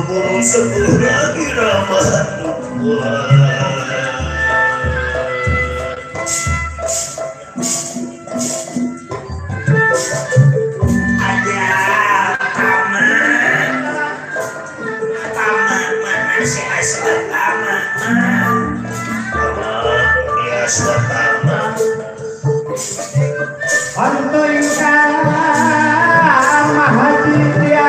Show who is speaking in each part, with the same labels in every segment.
Speaker 1: buru-buru sepura irama ada paman mana si aswat paman ya aswat paman
Speaker 2: Antoy ka mahadidya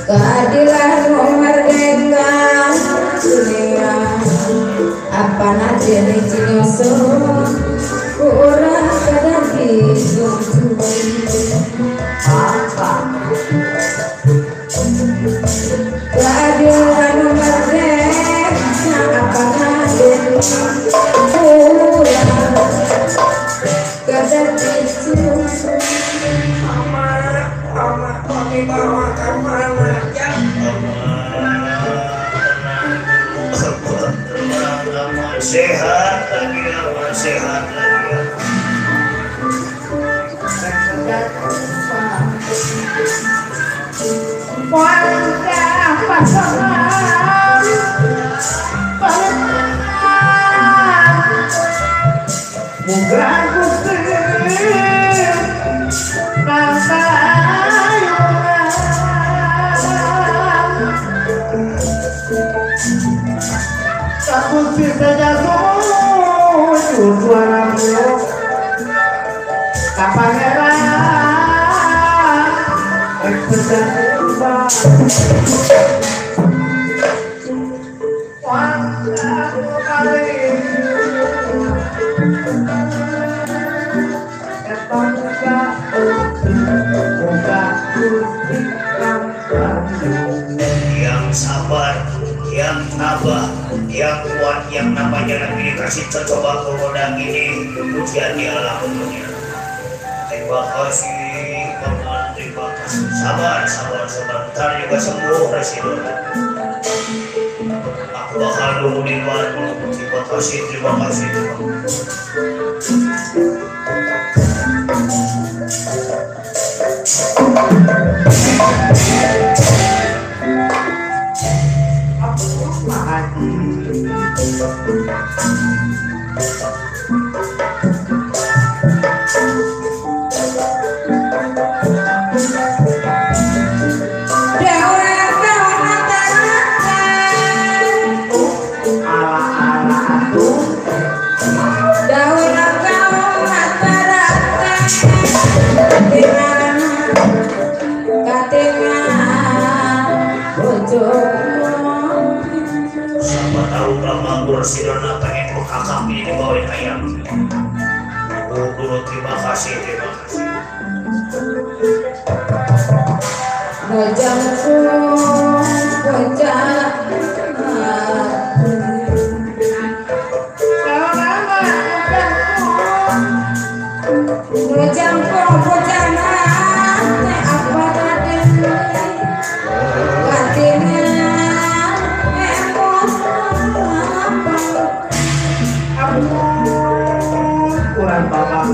Speaker 3: keadilan merdeka dunia apa nanti ini cinyoso kurang kadang hidup apa keadilan merdeka apa nanti kurang kadang hidup
Speaker 1: bawa kemana ya sehat lagi ya sehat lagi
Speaker 2: wajah pasangan Mugra Gusti Gusti saja tujuh suaramu kapangeran ekspedisi
Speaker 1: yang sabar, yang tabah, yang kuat, yang namanya lagi dikasih coba ke roda ini ujian di alam dunia. Terima kasih paman, terima kasih. Sabar, ntar juga sembuh Residen. Aku bakal nunggu di Bandung. Terima kasih. Sidona pengen lu kakak ini dibawain ayam. Dulu terima kasih.
Speaker 3: Wajahku wajah
Speaker 2: kurang bapak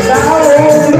Speaker 2: Down.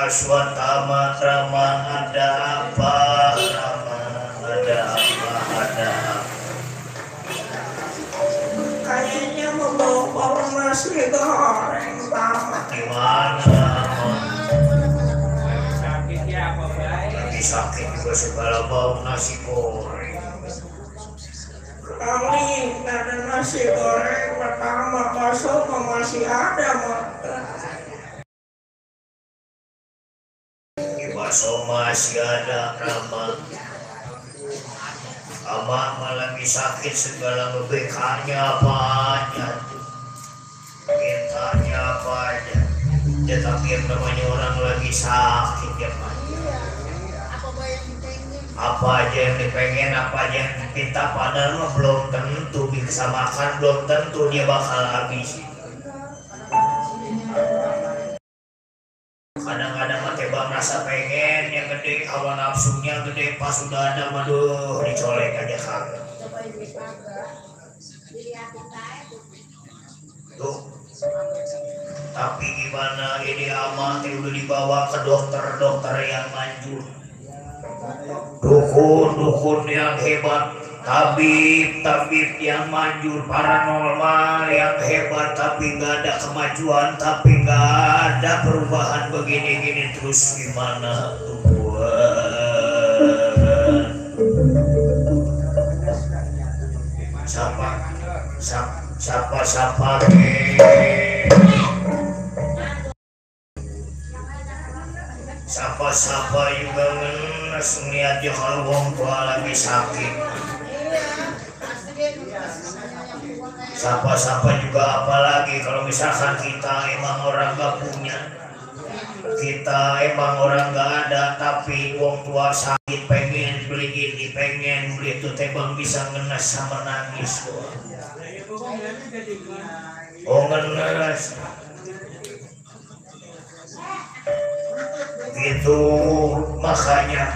Speaker 1: Aswatama Rama, ada apa Rama, ada apa, ada apa?
Speaker 2: Kayaknya membawa nasi goreng Tama.
Speaker 1: Gimana?
Speaker 2: Sakitnya apa baik?
Speaker 1: Lagi sakit juga segala bau nasi goreng.
Speaker 2: Kali ada nasi goreng pertama bakso masih ada mah.
Speaker 1: Bakso masih ada Rama. Ama lagi sakit segala ngebekannya apa aja tuh. Mintanya apa aja. Ya tapi yang namanya orang lagi sakit ya Pak. Apa aja yang dipengen, apa aja yang dipinta, padahal mah belum tentu bisa makan, belum tentu dia bakal habis. Kadang-kadang mah tebak rasa pengen yang gede, hawa nafsunya gede, pas sudah ada maduh dicolek aja kagak. Tuh. Tapi gimana ini amat udah dibawa ke dokter yang manjur, dukun yang hebat, tabib yang manjur, paranormal yang hebat, tapi nggak ada kemajuan, tapi nggak ada perubahan begini terus gimana tuh siapa siapa juga ngenes ngeliat dia kalau wong tua lagi sakit. Siapa juga apalagi kalau misalkan kita emang orang gak punya, kita emang orang gak ada, tapi wong tua sakit pengen beli gini, pengen beli itu, tebang bisa ngenes sama nangis. Oh ngenes gitu, makanya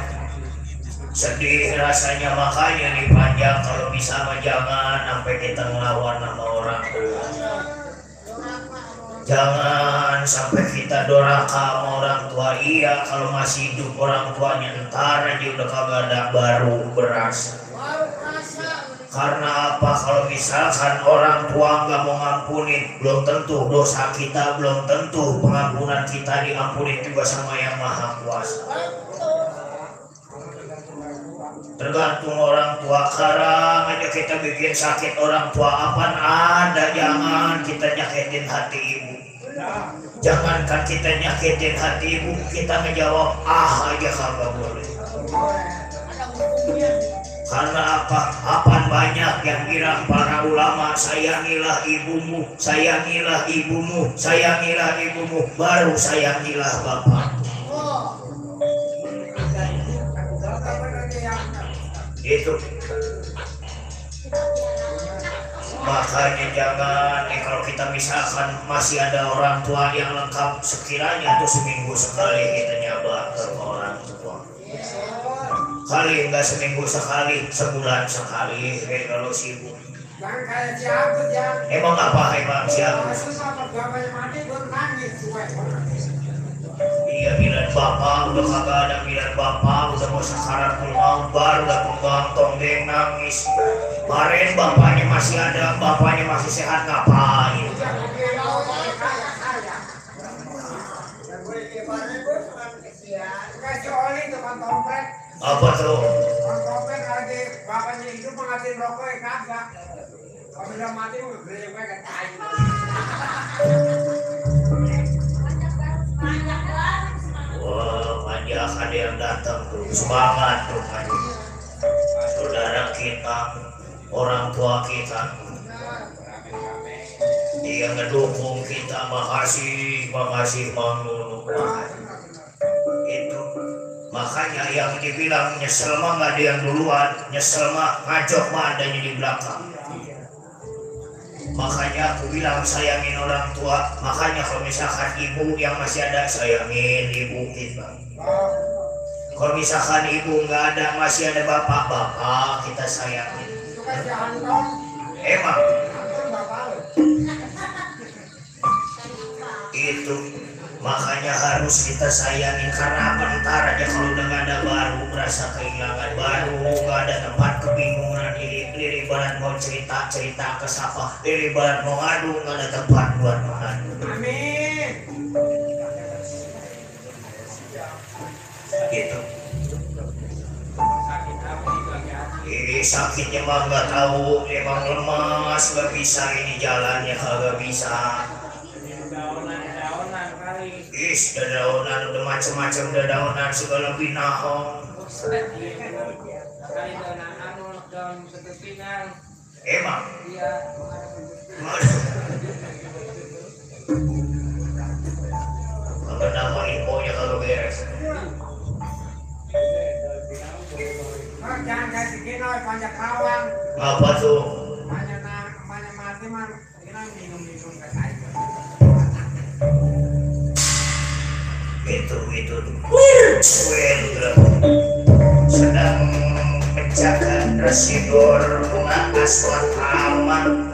Speaker 1: sedih rasanya, makanya nih panjang kalau bisa mah jangan sampai kita ngelawan sama orang tua. Jangan sampai kita doraka sama orang tua. Iya, kalau masih hidup orang tuanya ntar aja udah kagak ada baru beras. Karena apa? Kalau misalkan orang tua nggak mau ngampunin, belum tentu dosa kita, belum tentu pengampunan kita diampunin juga sama yang maha kuasa. Tergantung orang tua. Sekarang aja kita bikin sakit orang tua, apaan ada. Jangan kita nyakitin hati ibu. Jangankan kita nyakitin hati ibu, kita ngejawab aja kagak boleh. Karena apa? Apaan banyak yang bilang para ulama, sayangilah ibumu, sayangilah ibumu, sayangilah ibumu, baru sayangilah bapak. Itu. Makanya jangan kalau kita misalkan masih ada orang tua yang lengkap, sekiranya tuh seminggu sekali kita nyabar ke orang tua. Kali enggak seminggu sekali, sebulan sekali, kalau sibuk.
Speaker 2: Jangan kayak si Agus ya.
Speaker 1: Emang apa emang siapa?
Speaker 2: Bapaknya mati baru nangis.
Speaker 1: Iya, bilang bapak udah kagak ada, bilang bapak udah mau sakaratul maut, baru datang gantong dia nangis. Kemarin bapaknya masih ada, bapaknya masih sehat, ngapain? Apa tuh?
Speaker 2: Kompet lagi bapaknya hidup mengasih rokok kagak. Kalau udah mati gue kayak tai.
Speaker 1: Wah, banyak ada yang datang tuh, semangat tuh kan. Saudara kita, orang tua kita, dia ngedukung kita, makasih Mang. Itu makanya yang dibilang nyesel mah nggak ada yang duluan, nyesel mah ngajok mah adanya di belakang. Makanya aku bilang sayangin orang tua. Makanya kalau misalkan ibu yang masih ada, sayangin ibu kita. Kalau misalkan ibu nggak ada, masih ada bapak kita sayangin. Emang itu makanya harus kita sayangin. Karena apa? Ntar aja kalau udah nggak ada baru merasa kehilangan, baru nggak ada tempat kebingungan. Ini ibarat mau cerita ke siapa, ini ibarat mau ngadu, nggak ada tempat buat mengadu.
Speaker 2: Amin.
Speaker 1: Gitu. Ini sakitnya mah nggak tahu, emang lemas, nggak bisa ini jalannya, kagak bisa. Is, dadaunan udah macem-macem, dadaunan segala binahong. Emang?
Speaker 2: Iya.
Speaker 1: Kalau nama infonya kalau beres.
Speaker 2: Jangan kasih gini, banyak kawan.
Speaker 1: Apa tuh?
Speaker 2: Banyak mati mah, kita minum ke saya.
Speaker 1: Itu sedang menjaga residor bunga aswat aman.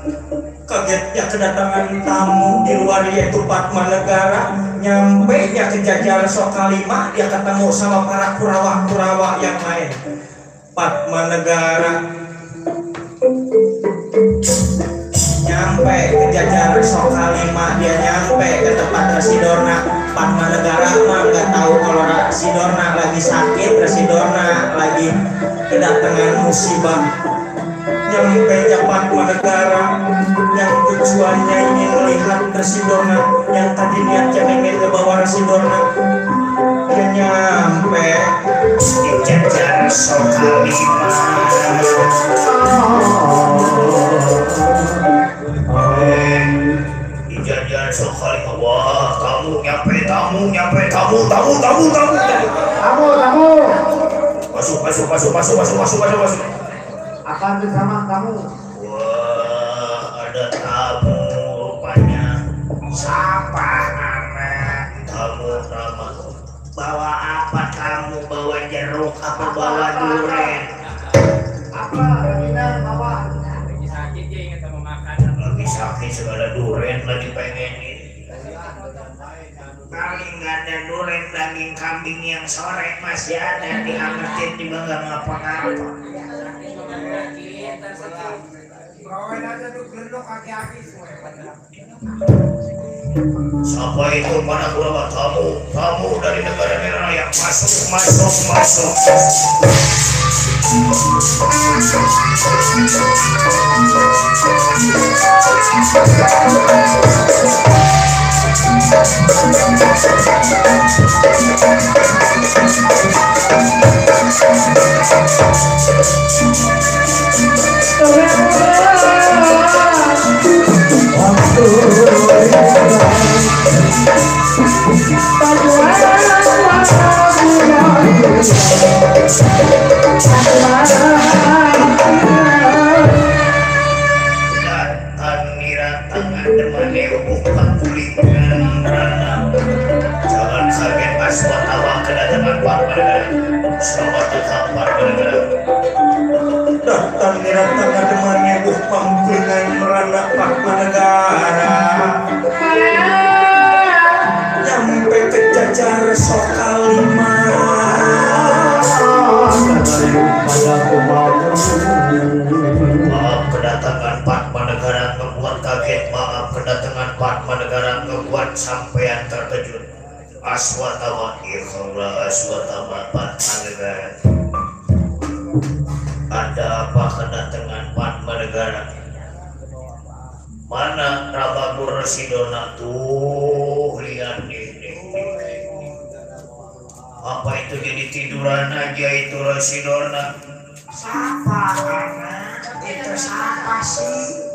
Speaker 4: Kagetnya kedatangan tamu di luar yaitu Padma Negara. Nyampe dia ke jajaran Sokalima, dia ketemu sama para kurawa-kurawa yang lain. Padma Negara nyampe ke jajaran Sokalima, dia nyampe ke tempat Residorna. Padma Negara mah nggak tahu kalau Residorna lagi sakit, Residorna lagi kedatangan musibah. Nyampe Padma Negara yang tujuannya ingin melihat Residorna, yang tadi niatnya ingin ke bawah Residorna. Dia nyampe
Speaker 1: di jajaran Sokalima. Di jajaran Sokalima. Wah, tamu nyampe. Masuk.
Speaker 2: Akan bersama kamu.
Speaker 1: Wah, ada tamu rupanya.
Speaker 2: Siapa anak?
Speaker 1: Tamu nama. Bawa apa tamu bawa jeruk apa bawa durian?
Speaker 2: Apa Dina bawa?
Speaker 5: Lagi sakit dia ingat sama makanan.
Speaker 1: Lagi sakit segala durian lah dipengenin. Paling nggak ada durian daging kambing yang sore masih ada diangetin juga nggak ngapa-ngapa.
Speaker 2: Bawain aja tuh gelendok kaki-kaki semua.
Speaker 1: Siapa itu para kurawa tamu dari negara-negara yang masuk. Jangan kaget Aswatawa kedatangan Parmanegara. Selamat datang Parmanegara.
Speaker 4: Datang niratan ademannya buh pangklingan merana Parmanegara. Nyampe ke jajar Sokalima.
Speaker 1: Maaf kedatangan Parmanegara membuat kaget. Maaf kedatangan Parmanegara membuat sampean terkejut. Aswatama, ikhlas Aswatama Parmanegara. Ada apa kedatangan Parmanegara? Mana Ramagur Sidona tuh lihat nih. Apa itu jadi tiduran aja itu Rasidona?
Speaker 2: Siapa anak? Itu siapa sih?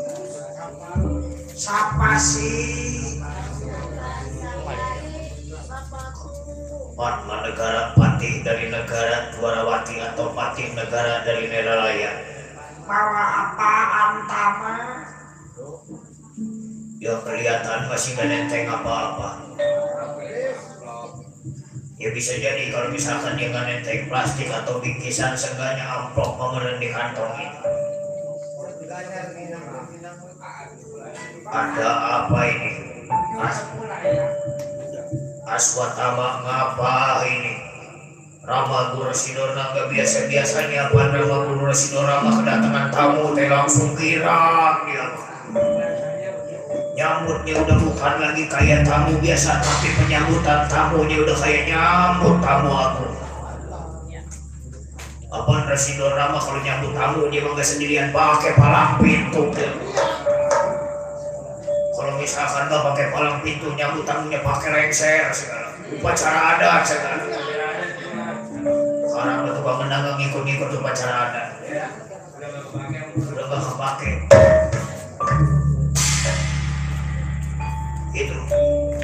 Speaker 2: Siapa sih?
Speaker 1: Parmanegara patih dari negara Dwarawati atau patih negara dari Neralaya.
Speaker 2: Bawa apaan Tama?
Speaker 1: Ya kelihatan masih gak nenteng apa-apa. Ya bisa jadi kalau misalkan dia nggak nenteng plastik atau bingkisan, seenggaknya amplop mengerin di kantong ini. Ada apa ini? Aswatama ngapa ini? Rama Gurasidona nggak biasa-biasanya apa Rama Gurasidona mah kedatangan tamu teh langsung girang dia. Nyambutnya udah bukan lagi kayak tamu biasa, tapi penyambutan tamunya udah kayak nyambut tamu aku. Apaan Rasidona mah kalau nyambut tamu dia mah gak sendirian pakai palang pintu. Kalau misalkan gak pakai palang pintu, nyambut tamunya pakai lengser segala. Upacara adat segala. Sekarang udah tukang mendagang ngikut-ngikut upacara adat. Udah gak kepake. Itu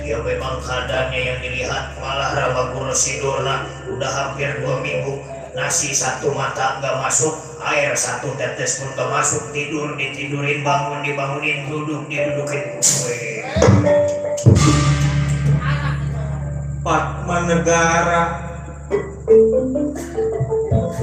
Speaker 1: dia memang keadaannya yang dilihat. Malah Rama Gurasidona udah hampir 2 minggu nasi 1 mata nggak masuk, air 1 tetes pun nggak masuk, tidur ditidurin, bangun dibangunin, duduk didudukin.
Speaker 4: Parmanegara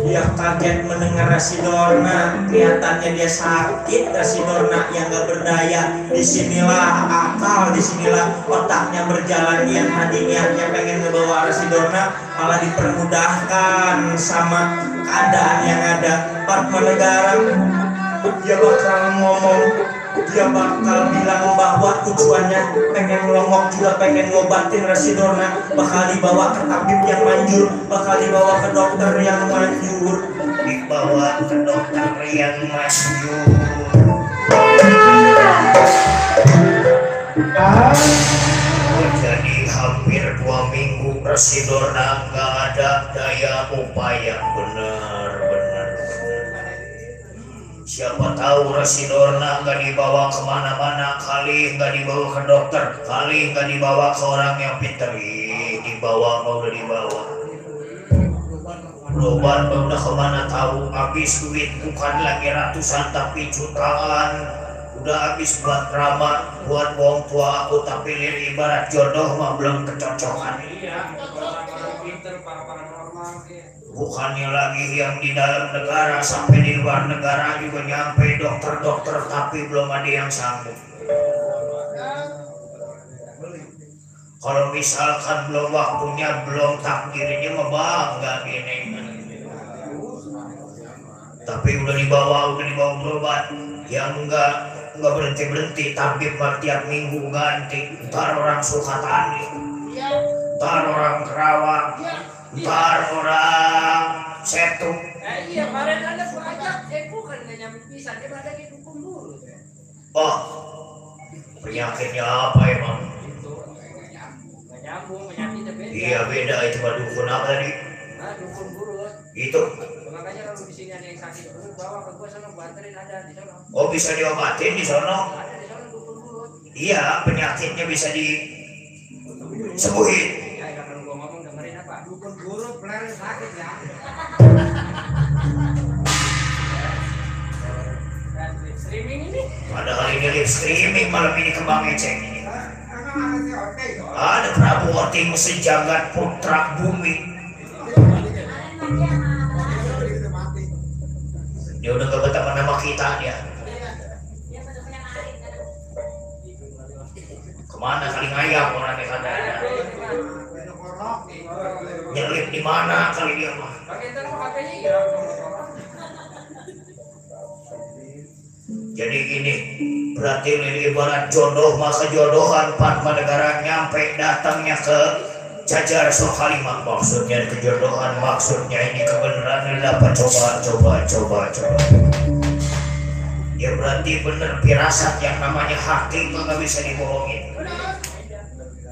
Speaker 4: dia kaget mendengar Rasidona. Kelihatannya dia sakit. Rasidona yang gak berdaya. Disinilah akal, disinilah otaknya berjalan. Yang tadinya pengen ngebawa Rasidona malah dipermudahkan sama keadaan yang ada. Parmanegara dia bakal ngomong, dia bakal bilang bahwa tujuannya pengen ngelongok juga, pengen ngobatin Rasidona, bakal dibawa ke tabib yang manjur, bakal dibawa ke dokter yang manjur,
Speaker 1: dibawa ke dokter yang manjur. Jadi hampir 2 minggu Rasidona nggak ada daya upaya. Bener. Siapa tahu Rasidona nggak dibawa kemana-mana, kali nggak dibawa ke dokter, kali nggak dibawa ke orang yang pintar. Dibawa mau udah dibawa. Berobat udah kemana tahu, habis duit bukan lagi ratusan tapi jutaan. Udah habis buat drama, buat wong tua aku, tapi ibarat jodoh mah belum kecocokan.
Speaker 5: Iya, orang-orang pinter, para paranormal
Speaker 1: Bukannya lagi yang di dalam negara, sampai di luar negara juga nyampe dokter-dokter, tapi belum ada yang sanggup. Kalau misalkan belum waktunya, belum takdirnya, mah bangga gini. Tapi udah dibawa berobat, yang enggak berhenti tabib tiap minggu ganti. Ntar orang Sukatani, ntar orang Kerawang, ntar orang Setu.
Speaker 5: Iya, kemarin ada pajak, bukan nggak nyampe bisa, dia ada di dukun dulu.
Speaker 1: Oh, penyakitnya apa emang?
Speaker 5: Itu nggak nyambung, penyakitnya beda.
Speaker 1: Iya beda, itu mah dukun apa tadi?
Speaker 5: Nah, dukun burut.
Speaker 1: Itu.
Speaker 5: Makanya kalau di sini ada yang sakit burut, bawa ke gua sana, gua anterin, ada di sana.
Speaker 1: Oh, bisa diobatin di sono?
Speaker 5: Ada di sana dukun burut.
Speaker 1: Iya, penyakitnya bisa disembuhin.
Speaker 5: Ya, kalau gua ngomong dengerin apa?
Speaker 2: Dukun guru peler sakit ya.
Speaker 5: Streaming ini?
Speaker 1: Padahal ini live streaming malam ini kembang eceng ini.
Speaker 2: Emang ada si Ote itu?
Speaker 1: Ada Prabu Oting sejagat putra bumi.
Speaker 2: Begitu mati.
Speaker 1: Dia udah gak betah nama kita dia. Kemana kali ngayap orangnya kata ada.
Speaker 2: Benok orok.
Speaker 1: Nyelip di mana kali dia mah.
Speaker 5: Pakai ntar HP-nya hilang.
Speaker 1: Jadi gini, berarti ini ibarat jodoh, maka jodohan Padma Negara nyampe datangnya ke Jajar Sokalima. Maksudnya kejodohan, maksudnya ini kebenaran dapat coba. Ya berarti bener pirasat, yang namanya hati mah nggak bisa dibohongin.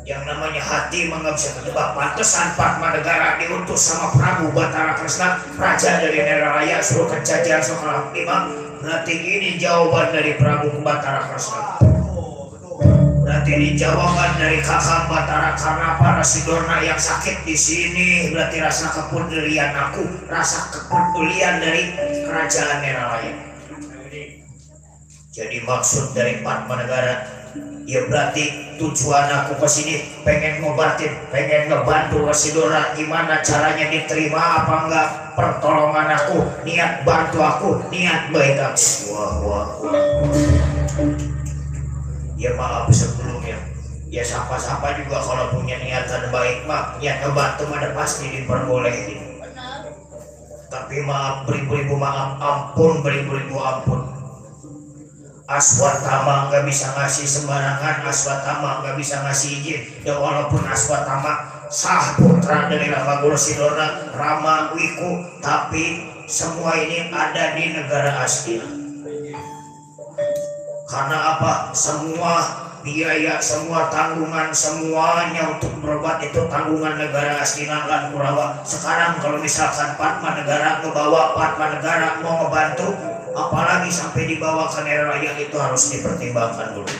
Speaker 1: Yang namanya hati mah nggak bisa ditebak. Pantesan Padma Negara diutus sama Prabu Batara Kresna, raja dari Neraraya, suruh ke Jajar Sokalima. Berarti ini jawaban dari Prabu Batara Kresna. Berarti ini jawaban dari kakak Batara, karena para Sidorna yang sakit di sini berarti rasa kepedulian aku, rasa kepedulian dari kerajaan Neraraya. Jadi maksud dari Padma Negara, ya berarti tujuan aku ke sini pengen ngobatin, pengen ngebantu Sidorna. Gimana caranya diterima apa enggak pertolongan aku, niat bantu aku, niat baik aku. Wah. Ya maaf sebelumnya. Ya siapa-siapa juga kalau punya niatan baik mah, niat ngebantu mah pasti diperbolehin. Tapi maaf, beribu-ribu maaf, beribu-ribu ampun. Aswatama nggak bisa ngasih sembarangan, Aswatama nggak bisa ngasih izin. Ya walaupun Aswatama sah putra dari Rama Guru Sidorna, Rama Wiku, tapi semua ini ada di negara Astina. Karena apa? Semua biaya, semua tanggungan, semuanya untuk berobat itu tanggungan negara Astina dan Kurawa. Sekarang kalau misalkan Padma Negara ngebawa, Padma Negara mau ngebantu, apalagi sampai dibawa ke Neraraya, itu harus dipertimbangkan dulu.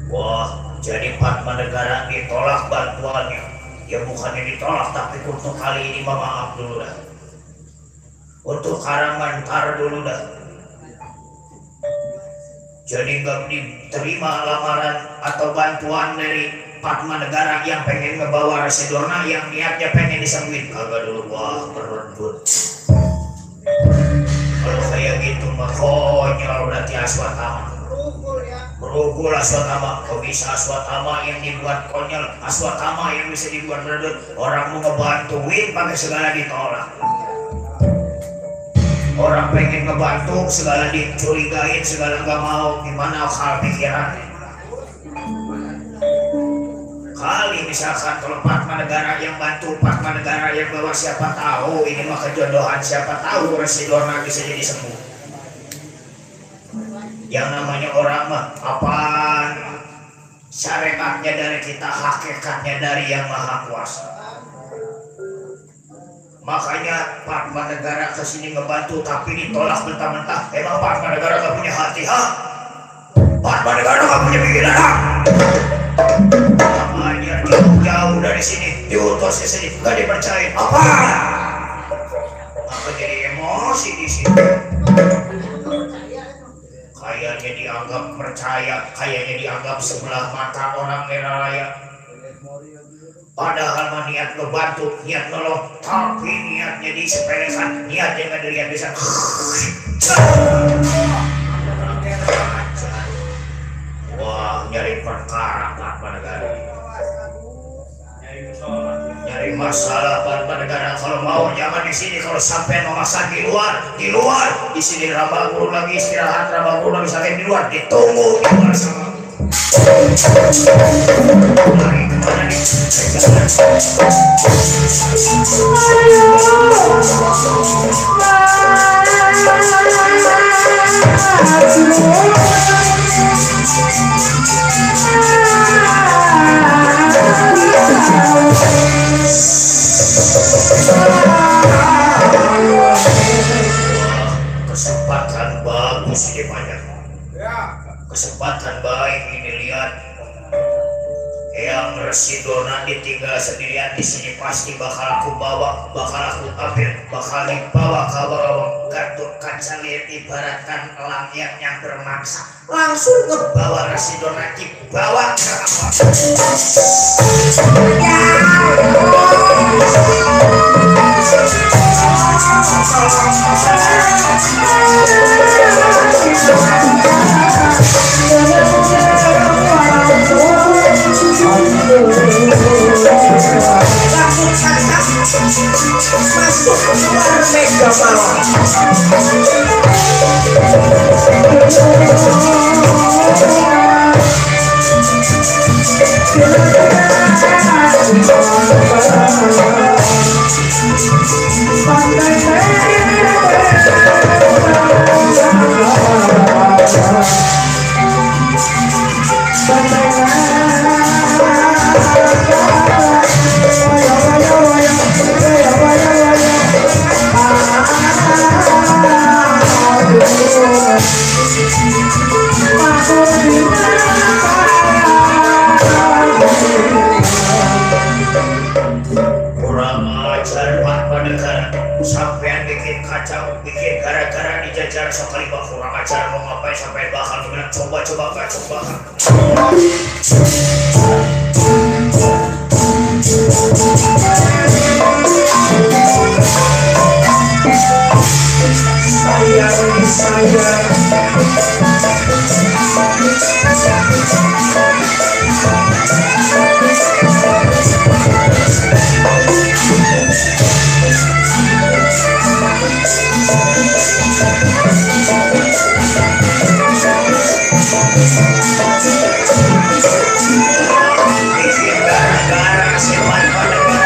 Speaker 1: Wah, jadi Padma Negara ditolak bantuannya. Ya bukannya ditolak, tapi untuk kali ini maaf dulu dah. Untuk Karangan tar dulu dah. Jadi nggak diterima lamaran atau bantuan dari Padma Negara yang pengen ngebawa Sidorna, yang niatnya pengen disembuhin. Agak dulu, wah merebut. Kalau kayak gitu mah konyol berarti Aswatama. Berugul Aswatama, kok bisa Aswatama yang dibuat konyol, Aswatama yang bisa dibuat merebut. Orang mau ngebantuin pakai segala ditolak. Orang pengen ngebantu segala dicurigain, segala nggak mau. Gimana akal pikirannya? Kali misalkan kalau Padma Negara yang bantu, Padma Negara yang bawa, siapa tahu ini mah kejodohan, siapa tahu Sidorna bisa jadi sembuh. Yang namanya orang mah apaan syariatnya dari kita, hakikatnya dari Yang Maha Kuasa. Makanya Padma Negara kesini ngebantu tapi ditolak mentah-mentah. Emang Padma Negara gak punya hati, ha? Padma Negara gak punya pikiran, ha? Makanya jauh-jauh dari sini, diutus ke sini, gak dipercaya. Apa? Maka jadi emosi di sini. Kayaknya dianggap percaya, kayaknya dianggap sebelah mata orang Neraraya. Padahal mah niat ngebantu, niat nolong, tapi niatnya disepelekan, niatnya nggak dilihat bisa. Wah, nyari perkara apa negara ini? Nyari masalah apa negara? Kalau mau jangan di sini, kalau sampai memaksa di luar, di sini Rabah Guru lagi istirahat, Rabah Guru lagi sakit di luar, ditunggu di luar sama. Mari kemana nih? Kesempatan bagus ini banyak. Kesempatan baik ini, lihat yang Residona ditinggal sendirian di sini pasti bakal aku bawa, bakal aku ambil, bakal dibawa ke bawah kartu kaca lihat ibaratkan layaknya yang bermangsa, langsung ke bawah Residona dibawa ke apa?
Speaker 4: Masuk keluar mega bawah.
Speaker 1: Kurang ajar Pak Pandegara, sampean bikin kacau, bikin gara-gara dijajar sekali Pak. Kurang ajar, mau ngapain sampai bakal gimana? Coba Pak, coba.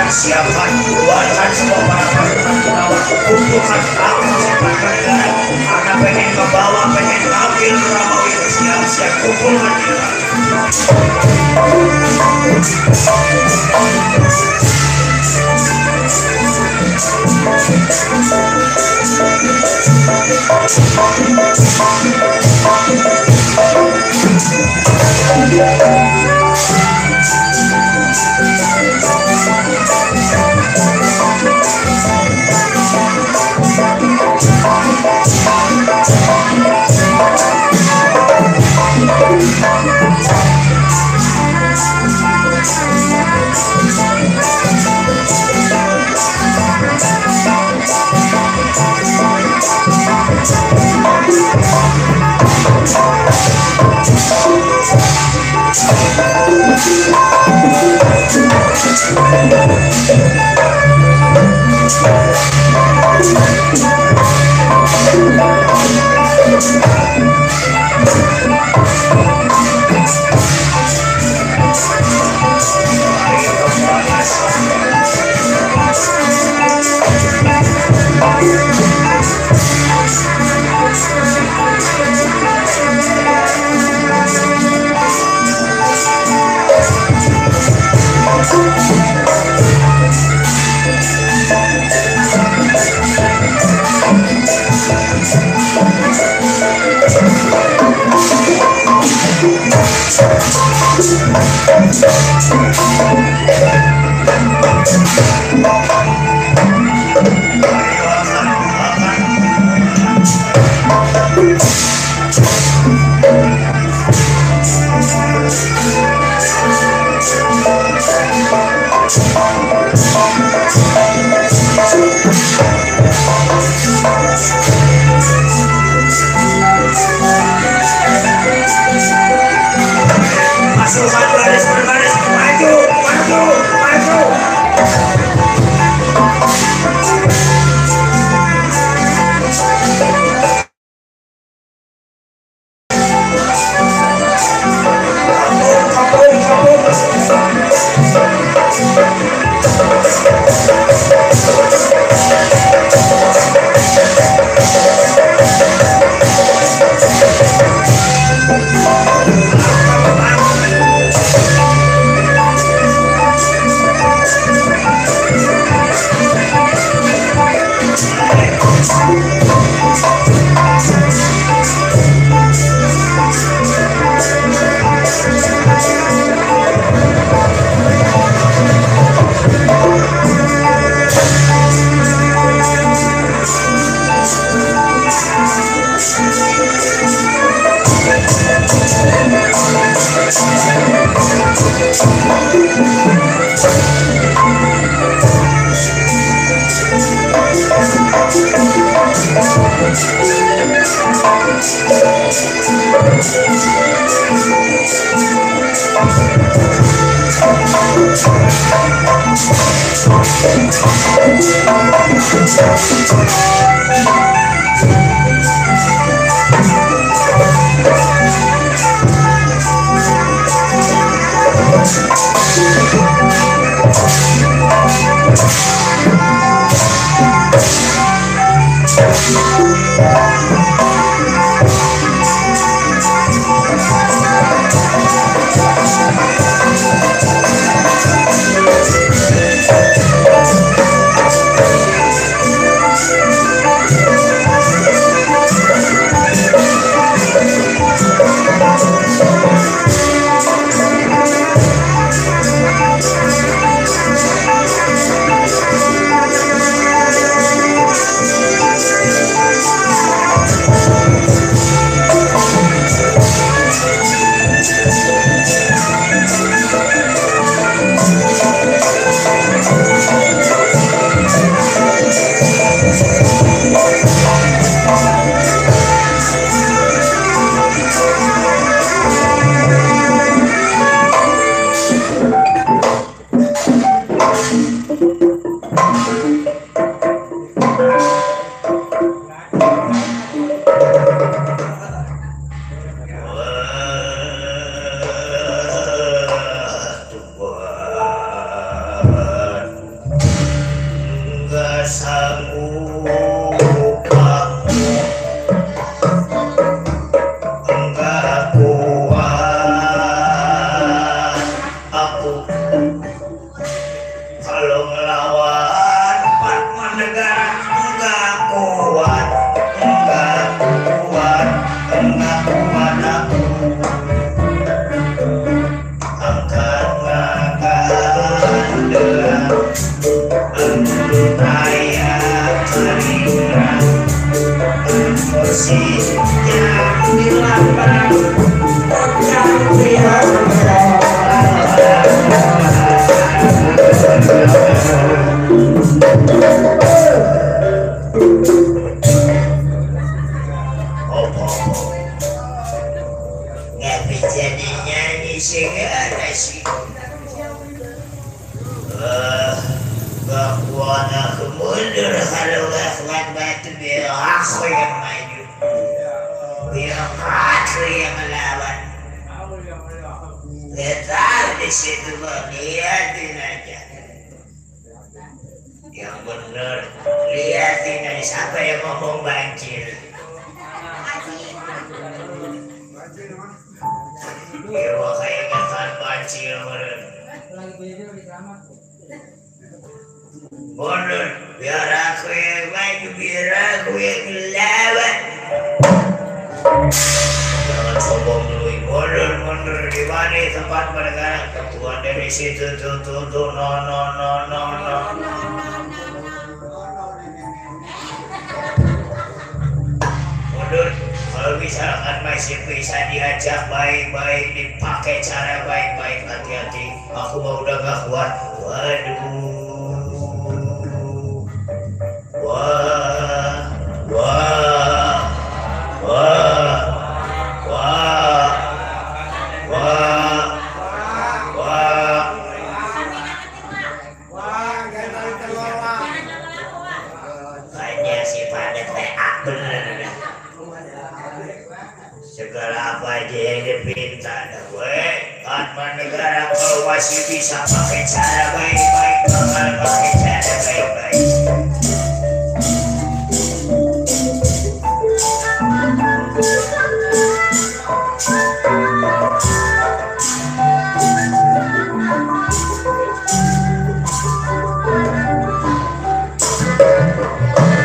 Speaker 1: Siapkan, buatkan semua para pasukan Kurawa untuk karena pengen ke bawah, pengen ngambil Kurawa itu. Siap kumpulkan kita.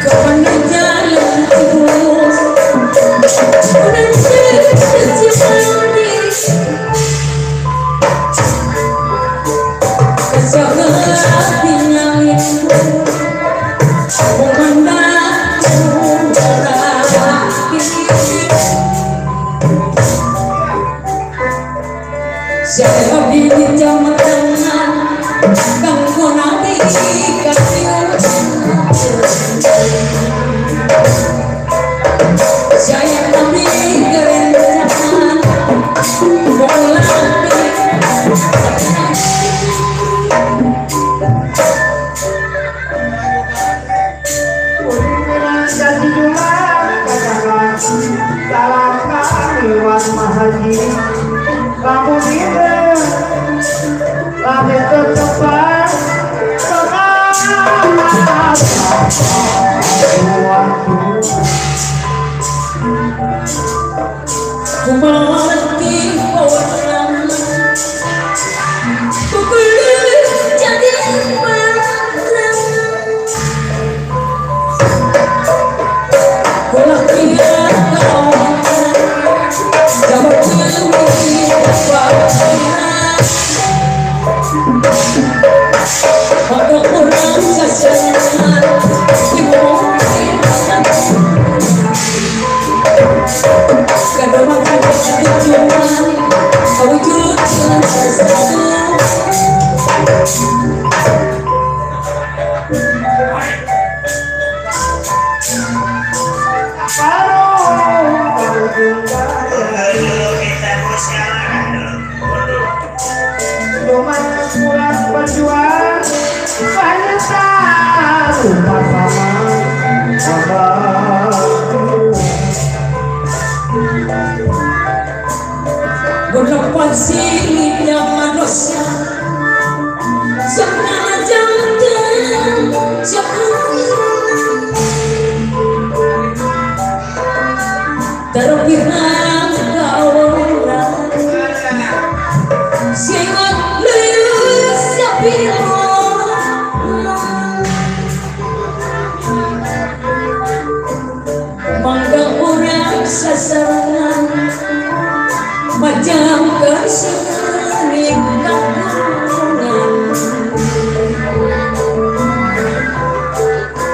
Speaker 3: Kemana jalan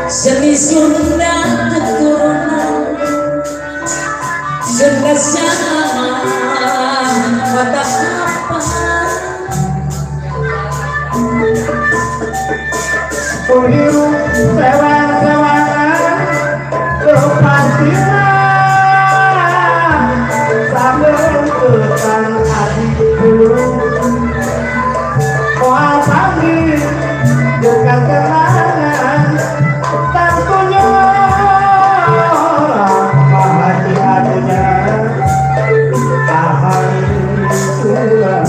Speaker 3: Seni Sunda keturunan Sunda sama mata apa
Speaker 2: Kuhiru sewa-sewangan Kepastian Sambil ketan adikku Moal panggil Bukan kenangan Tentunya Hati-hatinya Tahan Tuhan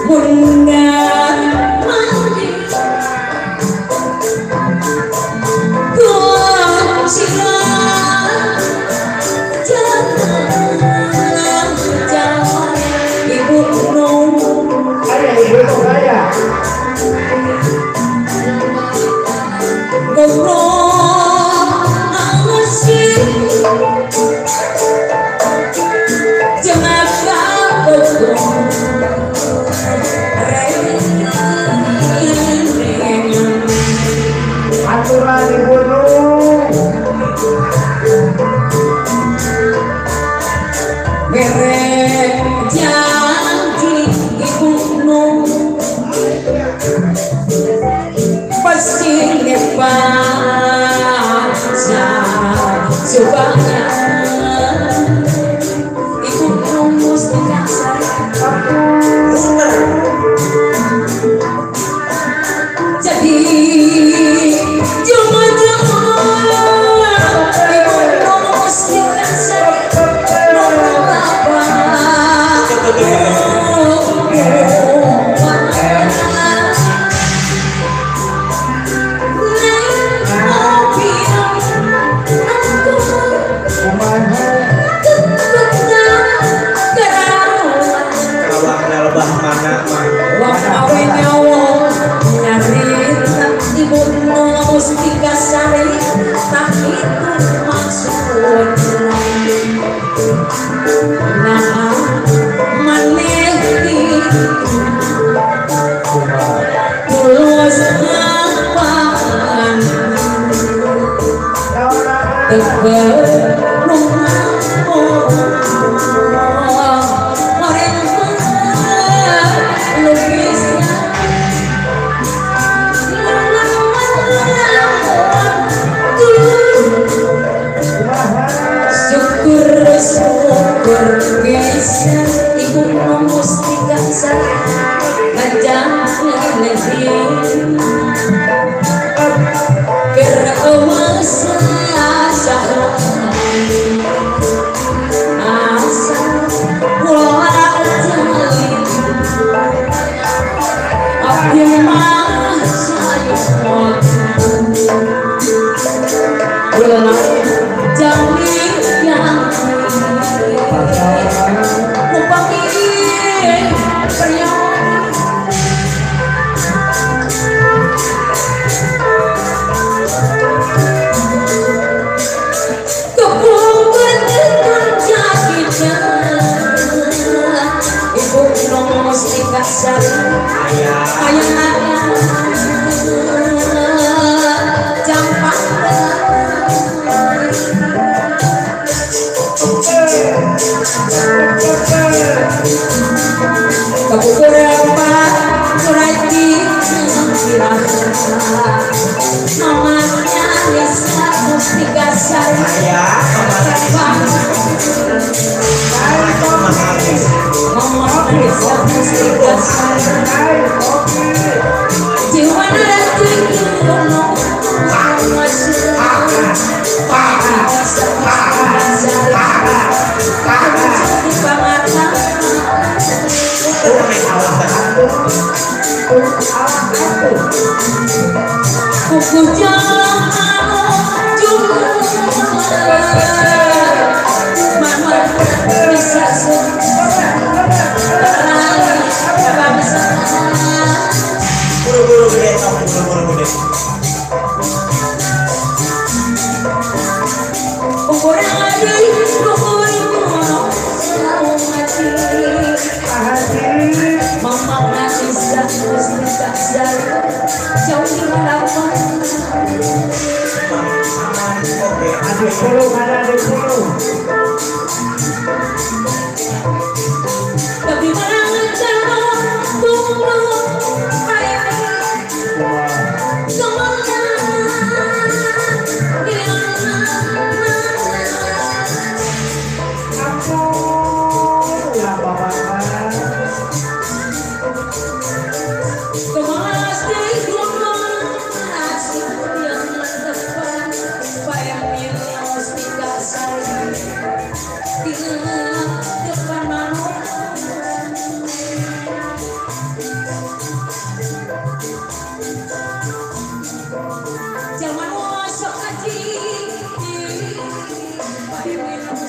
Speaker 3: Bunda mandi Kucinglah Jangan Ibu nung
Speaker 2: Ayah ibu itu saya
Speaker 3: Ngobrol Angasih Jangan kau
Speaker 2: Aturan ibu nung
Speaker 3: Merek janji ibu nung Pasti lepas Coba ibu nung mesti kasar Jadi Jangan-jangan ibu nung mesti kasar Kuku jangan Mama bisa
Speaker 4: Buru-buru gede, kamu buru-buru gede. Oke,
Speaker 2: Adik puluh mana adik puluh.
Speaker 3: Jangan masuk aji, bayi minum